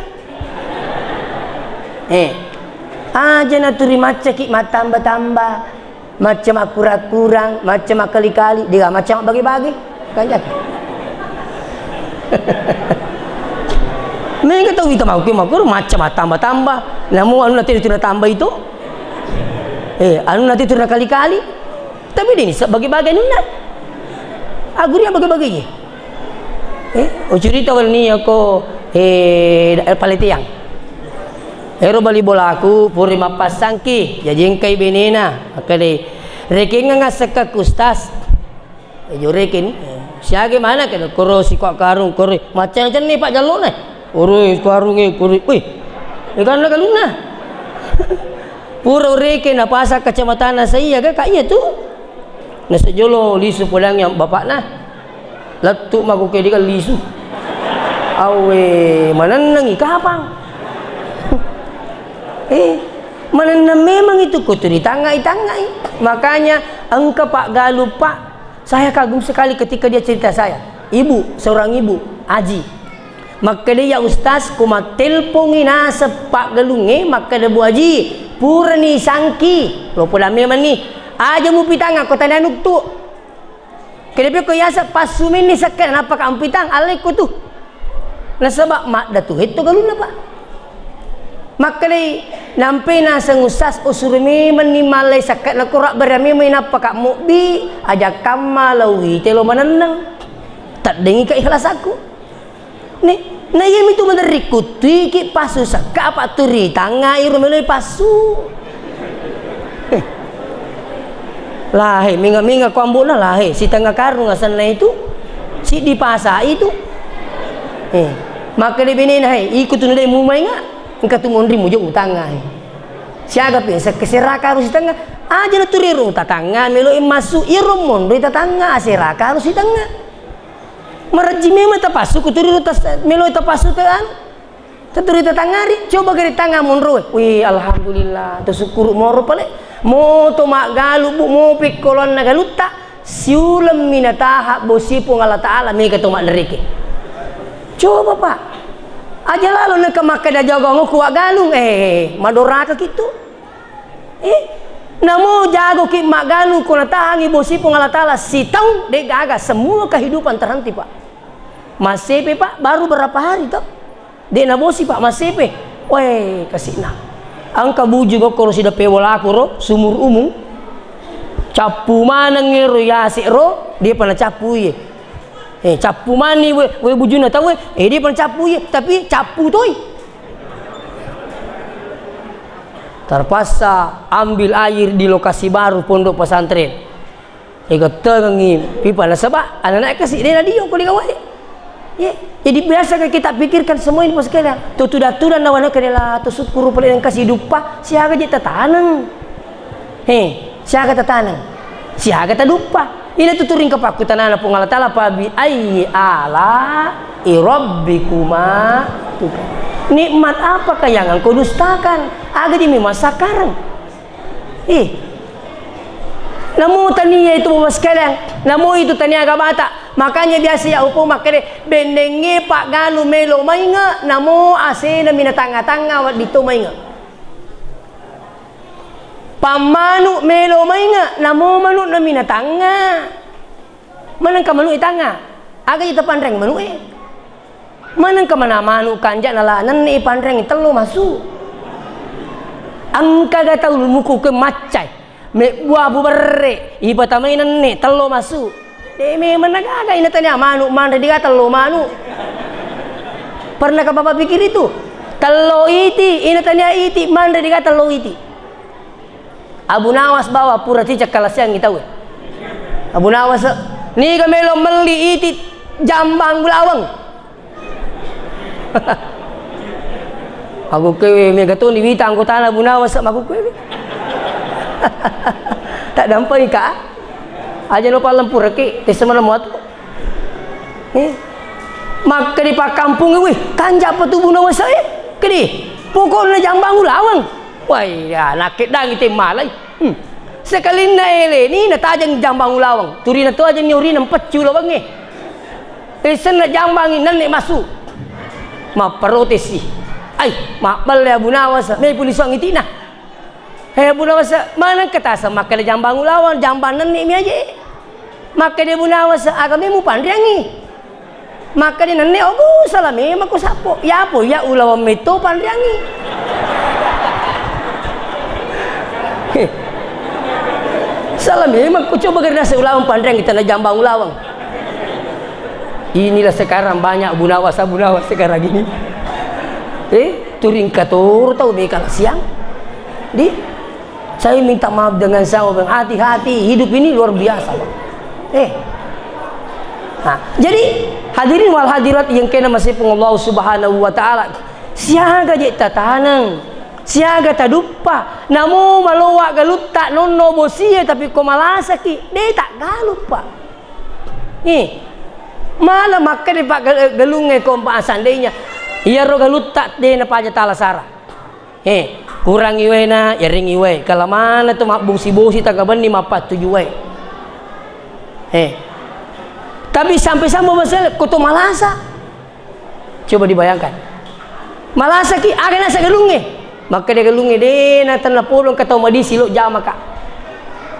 Eh, aja naturi maccaki mattamba-tamba, macca makkurang-kurang, macca makkali-kali, dega macca mabbage-bage. Kanjaki. Mega tau wita makkuro macca mattamba-tamba. Namu anu nate turi natamba itu. Eh, anu nate turi nakali-kali. Tapi dini sebagi-bagi anunna. Aguri bagi-bagi. Eh, ucurita wenni ako, eh, paleteang. Ero bali bolaku puri mappassangki, jaji engkai benena. Makkedai, "Rekengeng assekka ku Ustaz." Eh, jo rekeni. Eh, siaga mana kena koro sikok karung koro. Macam-macam ni Pak jallona. Koro karung e koro. Wih. Eh, karena kalunna. Pura ureke napasang kacamatana saiya ga, Kak, iya tu. Nasejolo lisu podangngi bapakna. Lettu mako ke dikalisu. Awe, manennengi kapang. Eh, manenneng memang itu, kuturi tangai-tangai. Makanya engka Pak Galuh, Pak, saya kagum sekali ketika dia cerita saya. Ibu, seorang ibu, Aji. Makkeda, "Ya Ustaz, ko mattelpongi naseng paggalungnge, makkeda Bu Aji, purani sangki, lo poda memanni. Aja mupitang, ko tania nuttu." Kedepe ko yaseng passumenni sekke, nappa ka ampitang, allekku tu. Nasaba madda tu hetto galunna, Pak. Makkedai, nampai naseng Ustaz, usuru memanni mallai sekke, nakko rabbere memang nappa ka mobbi, aja kamma lauwi telo manenneng. Taddengi ka ikhlasakku. Ni, na iyami tu maderri kuttuiki passu sekka apa turi tangnga iro meloi passu. Eh. Lahe, minga-minga ko ambo'na lahe, sitengnga karung asenna itu, siddi pasa itu. Eh. Makkeda benena, "He, iko tu nudai mumainga, engka tu monri mujo utangnga, he." Siaga pi sekke sera karung sitengnga, aja na turi ro tatangnga meloi massu, iro monri tatangnga, sera karung sitengnga. Marejji memang tapassu, kuturi tas-, melo tapassu te anu. Taturi tatangari, coba gari tangnga monro. Wih, alhamdulillah, to sukkuru moro pale. Moto maggalu, Bu, mopi koloanna galutta. Siuleng mi nataha bosi Puang Allah Ta'ala, mega to maddereke. Coba, Pak. Aja lalo neka makkeda jagongku waggalung, eh, madoraka kitu. Eh, namo jago ki maggalung ko natahangi bosi Puang Allah Ta'ala sitaung, de gaga, semua kehidupan terhenti, Pak. Massepe, Pak, baru berapa hari toh? De nabosi, Pak, massepe. Weh, kasi'na. Engka buju gokkoro sideppe bolaku ro, sumur umum. Cappu maneng ero yase ro, depa nacappu iye. Eh, cappu mani we, we bujuna tau, eh, depa nacappu iye, tapi cappu toi. Terpaksa ambil air di lokasi baru pondok pesantren. Igettengengngi pipa nasaba anak-anak kasi de nadio ko digawai. Ye, jadi biasa kita pikirkan semua ini, Bos sekalian. Tu tudang-tudang nawana kedela tu sukkuru pale engka siduppa, siaga je tataneng. He, siaga tataneng. Siaga taduppa. Ina tu turing kapakkutanana Puang Allah Taala, "Fa bi ayyi ala'i rabbikuma tuka." Nikmat apakah yang engkau dustakan? Aga je memang sakareng. Ih. Namo tania itu, Bapak sekalian. Namo itu tania agamata. Makanya biasa ya upo makkeda, bennengnge pagganu melo mainge, namo asena minatangnga-tangnga wedding to mainge. Pammanu melo mainge, namo manu na minatangnga. Manengka manu itangnga. Aga ita panreng manu e. Manengka mana manu kanja nala nenne panreng tello masu. Engka ga tau muku ke maccai. Mebbua bu berre, ipatamai nenne tello masu. De memang nagaga ina tania manu manre diga tello manu. Pernahkah Bapak pikir itu? Tello iti, ina tania iti manre diga tello iti. Abu Nawas bawa pura cicak kalasiangngi tau. Abu Nawas, niga melo melli iti jambang gulawang. Aku kewe mega to ni wita anggotana Abu Nawas aku kewe. Tak dampai ka. Aja no palempur ke, tes mana muat. Eh? Makka di pakkampung, wih, kanja apa tu Abu Nawas e? Kedi, pokokna jambang ulawang. Wah, iya, nakke dangi te malai. Hmm. Sekalinna ele ni natajang jambang ulawang. Turina to aja ni urina mpeccu lawangnge. Isenna jambangi nenne masu. Mapparotesi. Ai, mabballe Abu Nawas, me pulisuang itina. He Abu Nawas, maneng ketasa makkeda jambang ulawang, jambang nenne mi aje. Makkeda Abu Nawas, aga me mupanriangi? Makkeda nenne, ogo, sala memang ko sappo. Yapo, ya ulawang metto panriangi. Sala memang ko coba gerda se ulawang panriangi tana jambang ulawang. Inilah sekarang banyak Abu Nawas, Abu Nawas sekarang ini. Eh, turing katoro tau mekala siang. Di Saya minta maaf dengan saya, Bang. Hati-hati, hidup ini luar biasa, Bang. Eh. Nah, jadi hadirin wal hadirat yang kena masih pun Allah Subhanahu wa Ta'ala. Siaga je tataneng, siaga taduppa, namo maloa galutta nonno bosie, tapi ko malasaki, de tak galuppa. Eh, malah makkeda pak gal-, galungnge kompa seandainya, iyaro galutta de napaja tala sara. Eh, kurangi waena, yaringi wae. Kala mana tu mabbosi-bosi tangga benni mappattuju wae. Eh. Tapi sampai sama masalah, ko to malasa. Coba dibayangkan. Malasaki, aga nasa galungnge. Makkeda galungnge, de na tenna polong ka tau madisi lo jama ka.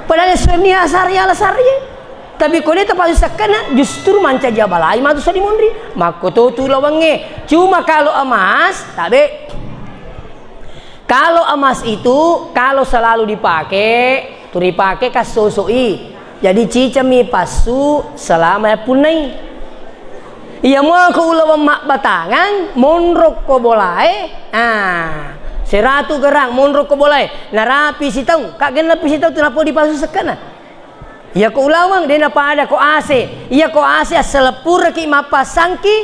Padahal seni asari ala sari. Tapi ko de tapasu sekkena, justru mancaji abalai matu sadi monri. Makko to tu lawangnge. Cuma kalau emas, tabe. Kalau emas itu, kalau selalu dipakai, tu dipakai kan sosok i. Jadi cicami passu selama yappunnai. Iya mua ko ulaweng mabbatangang, monro ko bolae, ah, seratu gerang monro ko bolae, narapi sitaung, ka gennapi sitaung tu napau dipasu sekkena. Iya ko ulaweng, de napada ko ase. Iya ko ase, asseleppuraki mappassangki,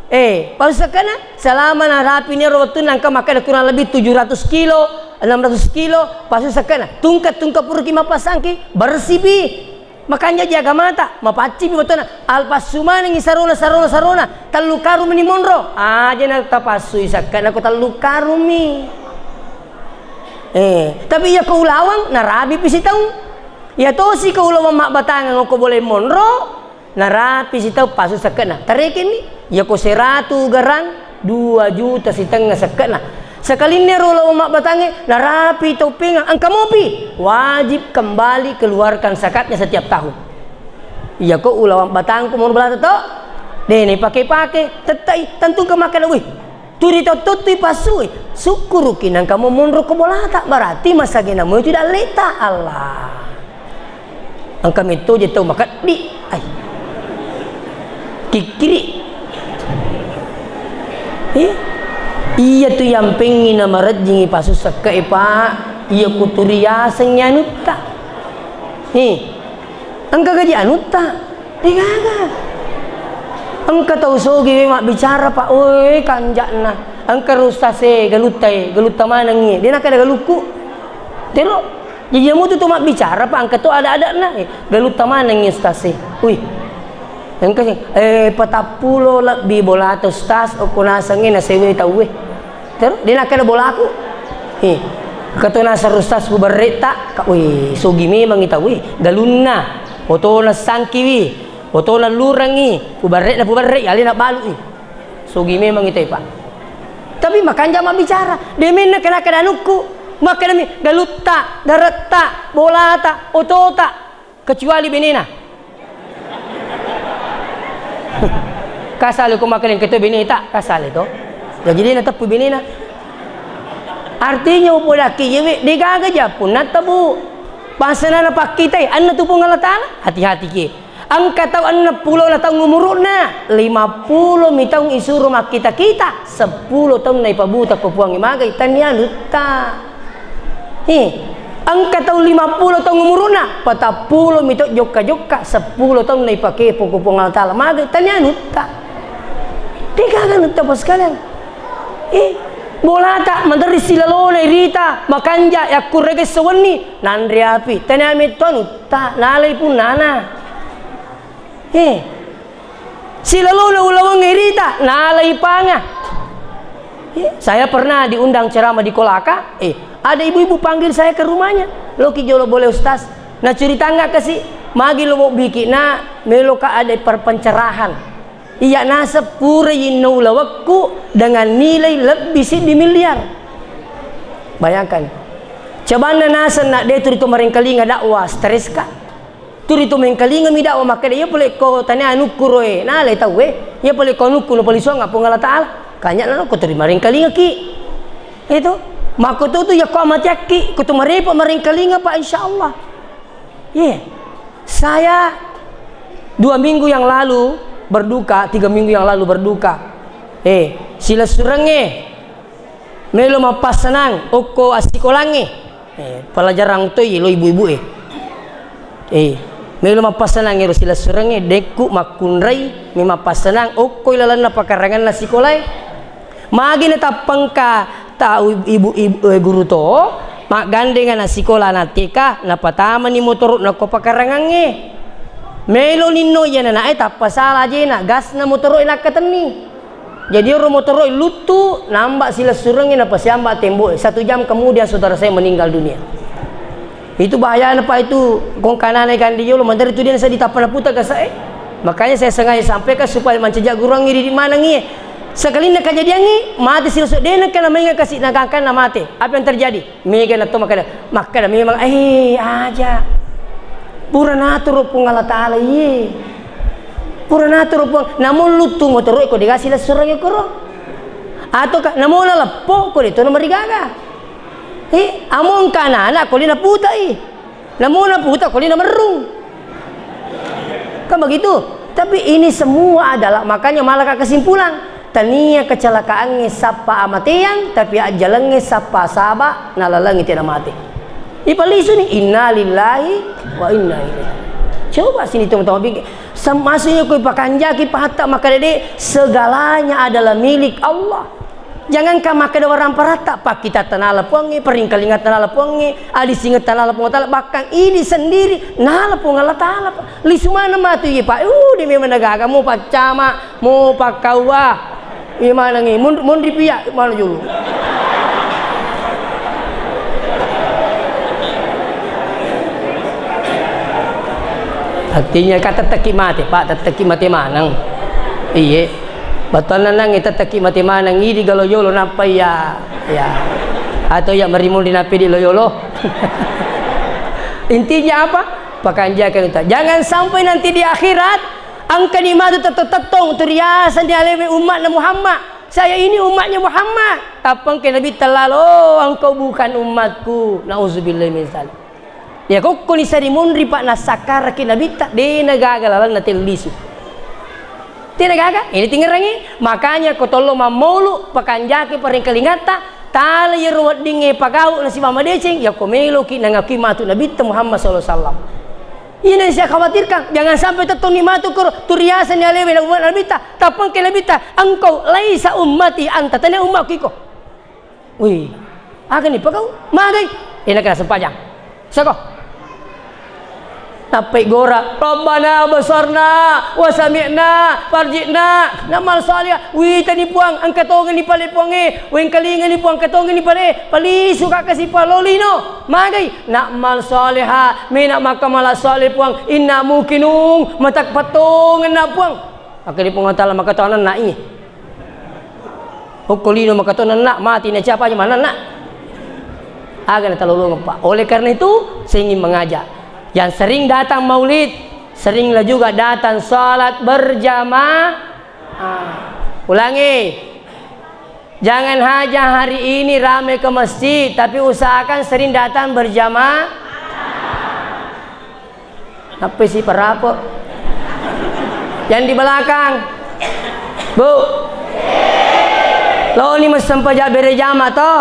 eh, pasu sekkena, selama narapi ni ro wettunna engka makkeda kurang lebih tujuh ratus kilo, enam ratus kilo, pasu sekkena. Tungka-tungka puraki mappassangki, bersipi. Makanja jaga mata, mapaccipi wettunna. Alpassu manengi sarona, sarona, sarona. Tellu karung meni monro. Aja na tapassui sekkena ko tellu karung mi. Eh, tapi iya ko ulaweng, narapipi sitaung. Iya tosi ko ulaweng mabbatangeng ko bolae monro, narapi sitaung pasu sekkena. Tarekenni, iya ko seratu gerang, dua juta sitengnga sekkena. Sekalinna ro ulaweng mabbatangnge, narapi tau pengang, engka mopi. Wajib kembali keluarkan zakatnya setiap tahun. Iya ko ulaweng batangku monro balata to, de ni pake-pake, tettai, tentu ke makan, wih. Turi tottottui passui, sukkuruki nangka mo monro ko bolata, berarti masagena moi tu dalleta. Allah. Engka metto je tau makeddi. Ai. Kikkiri. Eh? Iya tu yampengi na marejjingi pasusakka e, Pak. Iya kuturi yasengi anutta. Eh. Engka gaji anutta. Degaga. Engka tau sogi we mabbicara, Pak. Oi, kanja'na. Engka ro ustaz e, galutta e, galutta manengngi. De nakkeda galukku. Tero. Jaji mutu tu mabbicara, Pak, engka to ada-adana. Eh, galutta manengngi ustaz e. Ui. Engka sih, eh, patappulo lebbi bolata ustaz, okko nasengnge nasewai tauwe. Tero, de nakkeda bolaku. Eh, engka to naseng ustaz puberretta, ka, wih, sogi memang ita, wih, galunna. Otona sangkiwi. Otona lurengngi, pubarre'na pubarre'i, alena balu'i. Sogi memang itai, Pak. Tapi makanja mabbicara, de menna kena-kena anukku, makkedami, galutta, daretta, bolata, otota, kecuali benena. Kasale ko makkedai ketua beneta, kasale to. Jadi de nateppu benena. Artinya upodakki yewe, degaga jappunna tebu. Bangsana napakkitai, anna tu Puang Allah Taala, hati-hati ki. Engka tau enneng pulo na taung umuru'na, lima pulo mi taung isuro makkita-kita, seppulo taung naipabuta ko Puangnge magai, tania anutta. He, engka tau lima pulo taung umuru'na, patappulo mi tau jokka-jokka, seppulo taung naipakepo ko Puang Allah Taala magai, tania anutta. Degaga anutta, Pak, sekalian. Eh, bolata, maderri silalona irita, makanja, yakkurega sewenni, nanre api, tania metto anutta, nalai punnana. Eh, silalona ulaweng irita, nalai panga. Eh, saya pernah diundang ceramah di Kolaka, eh, ada ibu-ibu panggil saya ke rumahnya. Loki jolo boleh ustaz. Nah, ceritanga kasi, magi lo bikina, meloka ada perpencerahan. Iya naseng pura yinno ulawekku dengan nilai lebbi siddi miliar. Bayangkan. Cobanna naseng na de turi to marengkalinga dakwah, stres ka. Turi to mengkalingami dakwah makkeda, iya pole ko tania anukku roe, nalai tauwe, iya pole ko anukku no palisuang Puang Allah Taala. Kanya na ko turi marengkalingaki. Itu. Makko tu tu ya ko amateakki, ko tu marepa marengkalinga, Pak, insya Allah. Iya. Saya dua minggu yang lalu berduka, tiga minggu yang lalu berduka. Eh, silessurengnge melo mappassanang okko assikolangnge. Eh, pelajaran toi lo ibu-ibu e. Eh, melo mappassanang ero silessurengnge, dekku makkunrai mi mappassanang okko ilalenna pakaranganna sikolae. Magi natappengka tau ibu, ibu, eh, guru to, maggandeng ana sikola na T K, napatamani motoro'na ko pakarangangnge. Melo ninno iya nanae tappa sala ajena, gasna motoro'e nakkatenni. Jadi ero motoro'e luttu, namba silessurengnge napasiamba tembo'e. Satu jam kemudian saudara saya meninggal dunia. Itu bahayana, Pak, itu kong kanana ikan di jolo, menteri tu dia sedih tappa naputa kasa e. Makanya saya sengaja sampaikan supaya mencegah guruangngi didik manengngi. Sekalinna kejadiangngi, mate silessu, de nengka namainga kasi, nagangkan na mate. Apa yang terjadi? Mega na to makkeda, makkeda memang, eh, aja. Pura natoro Puang Allah Taala, iye. Pura natoro Puang, namun luttu motoro ko dega silessurengnge koro. Atau ka, namona leppo ko de to namarigaga. Eh, among kana anak ko de naputai. Namona puta ko de namerrung. Kan begitu? Tapi ini semua adalah, makanya malaka kesimpulan. Tania kecelakaangnge sappa amateang, tapi ajjalengnge sappa saba nalalengngi tena mate. Ipalisuni, innalillahi wa inna ilaihi. Coba sini teman-teman pikir, sem-, maksudnya ko ipakanjaki pahatta makkeda de, segalanya adalah milik Allah. Jangankan makkeda warang paratta, pakkitatta nala Puangnge, peringkalingatta nala Puangnge, adisingetta nala Puang Taala, bahkan idi sendiri nala Puang Allah Taala, Pak. Lisu maneng matu iye, Pak. Uh, de memang nagaga, mo paccama, mo pakkaua. Iye manengngi, mun-, munri pia, manu julu. Artinya, ka tettekki mate, Pak, tettekki mate maneng. Iye. Bettuanna nangnge tettekki mate maneng, idi galo yolo, nappa iya, iya. Atau iya marimunri nappa idi lo yolo. Intinya apa? Pakanjakan uta. Jangan sampai nanti di akhirat, engkani matu tettong-tettong tu riaseng di alewe umma'na Muhammad. Saya ini umatnya Muhammad. Tappa engka Nabitta lalo, "Oh, engkau bukan umatku." Nauzubillah min zalik. Ya, kokkoni sari monri, Pak, nassakkaraki Nabitta, de' nagaga lalenna tellisu. Tena gaga, ini tingerangi. Makanya ko tollo mammolu, pakanjaki paringkalingatta, tala yero weddingnge pagau nasiba madeceng, ya ko meloki nangakui matu Nabitta Muhammad sallallahu alaihi wasallam. Ini yang saya khawatirkan, jangan sampai tettonni matu koro turiasani alewe na umat Nabitta, tappa engka Nabitta, "Engkau laisa ummati anta, tania ummakku iko." Wih, aga ni pagau? Magai? Enak kena sempajang. Seko. Tappai gora, "Rabbana basarna wa sami'na farji'na na'mal salihah." Witani Puang, engka tongeng ni pale Puangnge. Wengkalingani Puang, engka tongeng ni pale. Palisu ka kasi Puang lolino. Magai? "Na'mal salihah." Mena makkamala saleh Puang. "Inna muqinun." Matakpatongenna Puang. Makkeda Puang Allah Taala, "Maka to ananna i." Okko lino maka to ananna, mati na siapa aja mananna. Aga na talolongeng, Pak. Oleh karena itu, saya ingin mengajak yang sering datang maulid, seringlah juga datang salat berjamaah. Ulangi. Jangan haja hari ini ramai ke masjid, tapi usahakan sering datang berjamaah. Nappai si parapo? Yang di belakang. Bu. Loni massempajang bere jama to?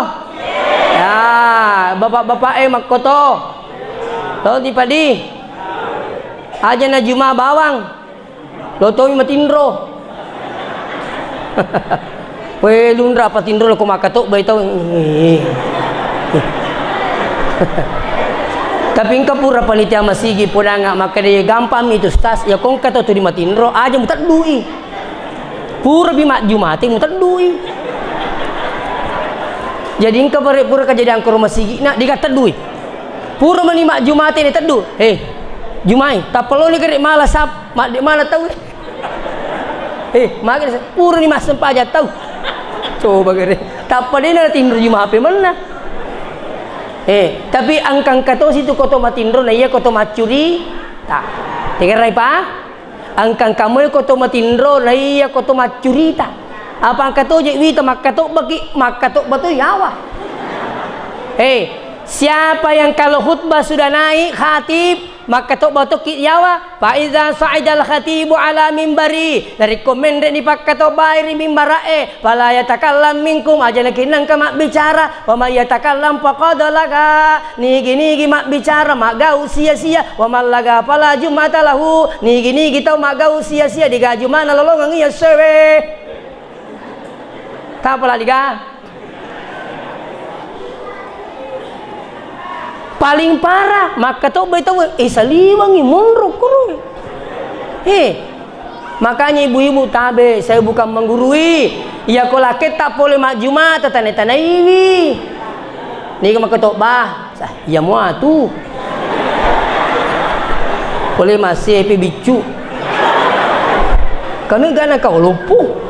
Ya, bapak-bapak e makkoto. Lo di padi. Aja na juma bawang. Lo tomi matinro. We, lunra apa tinro lo ko makkatobbai tau. Tapi engka pura panitia masigi podanga makkeda, "Gampang mi itu, Ustaz. Ya kongka tau tuli matinro, aja muteddui. Pura bi majjumate muteddui." Jadi engka pare pura kejadian koro masigi na diga teddui. Pura mani majjumate ni teddu. Eh, jumai, tappa loni kere mala sap, madde mana tau. Eh, magere purani massempajang tau. Coba gere. Tappa dena tinro juma hape menna. Eh, tapi angka-angka tosi tu koto matinro na iya koto maccurita. Tegerai pa? Angka-angka moi koto matinro na iya koto maccurita. Apa angka toje wita makkatobbaki, makkatobba to yawa. Eh, siapa yang kalau khutbah sudah naik khatib, makkatobba tokki yawa, fa iza sa'idal khatibu ala mimbari, narekko menre'ni pakkatobbae ri mimbara'e, fala yatakallam minkum, aja nakinnangka mabbicara, wa may yatakallam faqad laga, nigi-nigi mabbicara maggau sia-sia, wa man laga fala jum'ata lahu, nigi-nigi tau maggau sia-sia, diga jumana lolongeng iya sewe. Tapala diga. Paling parah, makkatobbai tau, eh, saliwangi, monro kuro. Eh, makanya ibu-ibu tabe, saya bukan menggurui. Iya ko laketta pole majjuma, tatane-tanaiwi. Niga makkatobba. Sa, iya mua tu. Pole massepe biccu. Kami gana kau loppu.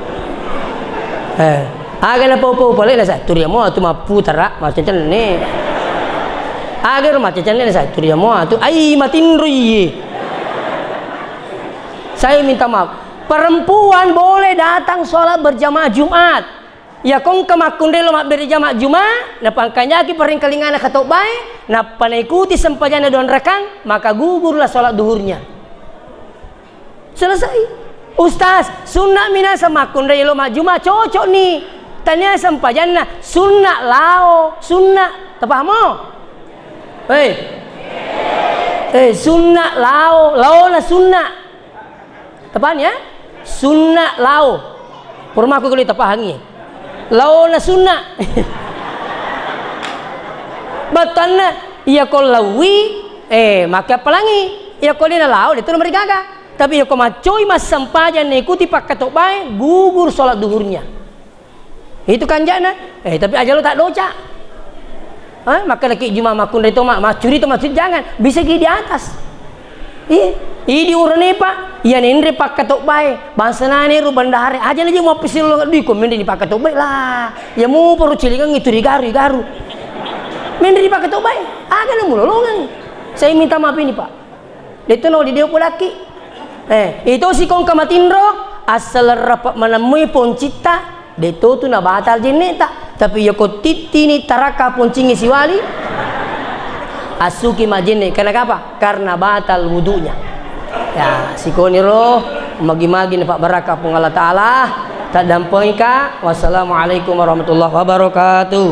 Eh, aga na pau-pau pale na sa, turi mua tu mapputara, macecenne. Aga ro macecenne na sa, turi mua tu. Ai, matinro iye. Saya minta maaf. Perempuan boleh datang sholat berjamaah Jumat. Iya kongka makkunrai lo mabbere jama Juma, napangkanjaki paringkalingana katobbae, nappa naikuti sempajanna dua rakang, maka gugurlah sholat duhurnya. Selesai. Ustaz, sunna minasa makkunrai lo majjuma, cocok ni. Tania sempajanna, sunna lao, sunna. Tapahamo? Hei. Eh, sunna lao, laona sunna. Tapahang ya? Sunna lao. Purmaku kuli tapahangi. Laona sunna. Battanna, iya ko lawi, eh, maka appalangi. Iya ko dena lao, itu nomor gaga. Tapi iya ko maccoi massempajang naikuti pakkatobbae, gugur sholat duhurnya. Itu kanjana. Eh, tapi aja lo tak doca. Hah? Maka laki Juma makkunrai to, ma-, macuri to masjid jangan. Bisa gi di atas. Iya. Idi urane, Pak. Iya nenre pakkatobbae. Bangsa nane ro bendahare. Aja lagi mau pesil lo dui ko menre di pakkatobbae lah. Ya mau perlu cilingan itu di garu, di garu. Menre di pakkatobbae. Aga na mulolongan. Saya minta maaf ini, Pak. De'to nauli dio polaki. Eh, ito sikongka matinro, asal rapat menemui poncitta, De' to tu nabatal jenne'ta, tapi yako tittini tarakka poncingngi siwali, assuki majenne'. Kenapa? Karena batal wudunya. Ya, sikoniro magi-magi napabbarakka Puang Allah Ta'ala, taddampengika. Wassalamualaikum warahmatullahi wabarakatuh.